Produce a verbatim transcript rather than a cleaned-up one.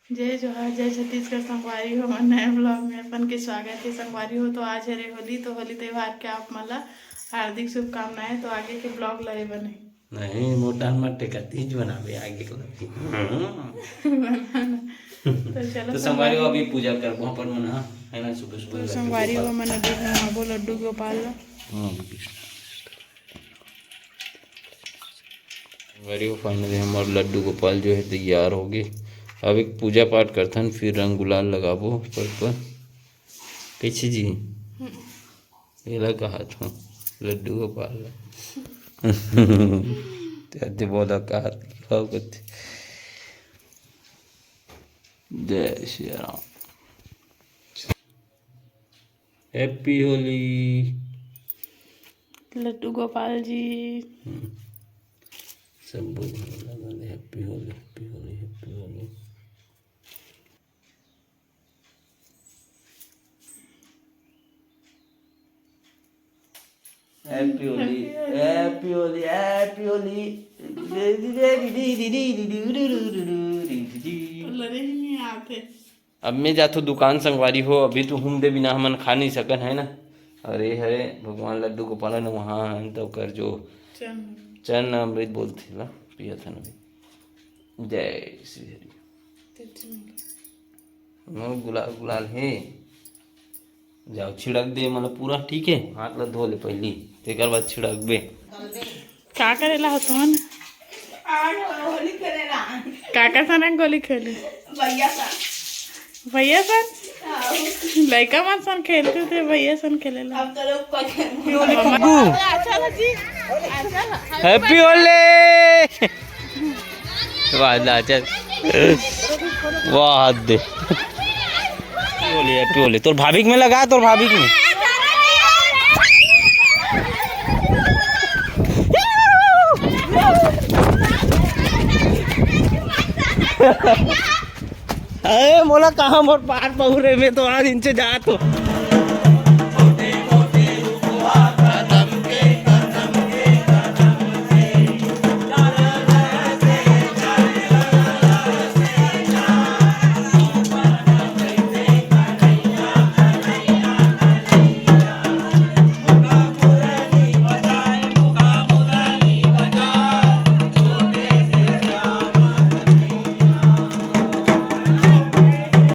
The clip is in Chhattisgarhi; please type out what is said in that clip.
जय जोहार, जय छत्तीसगढ़ संगवारी हो, हमर नए vlog में अपन के स्वागत है। संगवारी हो, तो आज हरे होली, तो होली त्योहार के आप मन ला हार्दिक शुभकामनाएं। तो आगे के vlog ला ये बने। नहीं, मोटा मट्टे का तीज बनावे आगे के लगी। तो चलो तो संगवारी हो, अभी पूजा करबो अपन मन ह, है ना, सुबह सुबह तो लड्डू संगवारी हो, गोपाल। मन अभी बनाबो लड्डू गोपाल ला। हाँ, संगवारी हो, finally हमार लड्डू गोपाल जो है तैयार हो गए। अब एक पूजा पाठ करथन, फिर रंग गुलाल लगाबो ऊपर पर। कैसे जी? एला कहत हूँ, लड्डू गोपाल ला। ते अति बोला कहत, खाओ कति। जय श्री राम। Happy होली। लड्डू गोपाल जी। हम्म। सब बोल रहे, Happy Holi, Happy Holi, Happy Holi. Happy Holi, Happy Holi, Happy Holi. लड़े ही नहीं आते। अब मैं जाथो दुकान संगवारी हो, अभी तो हूँ दे बिना हमन खा नहीं सकन, है ना। और ये हरे भगवान लड्डू गोपाल न वहाँ हन तो कर जो चरण। चरण अमृत बोलथे ला, पिया था ना। जय श्री हरि। तेरे से मिला। मोर गुलाल गुलाल हे। जाओ छिड़क दे, मतलब पूरा ठीक है। हाथ ला धो ले पहली, तेकर बाद छिड़कबे। का करेला हो तुमन? आज होली खेलेला। काकर सन रंगोली खेले? भैया सन। भैया सन? हाँ। लइका मन सन खेलते थे, भैया सन खेलेला। अब तो लोग पकड़। Happy होली। वाह, ला, चल। वाह, हद दे। Happy Holi, Happy Holi. तोर भाभी के में लगा, तोर भाभी के में। अरे, मोला कहाँ मोर पार पहुरे में तो आज इनसे जात हो।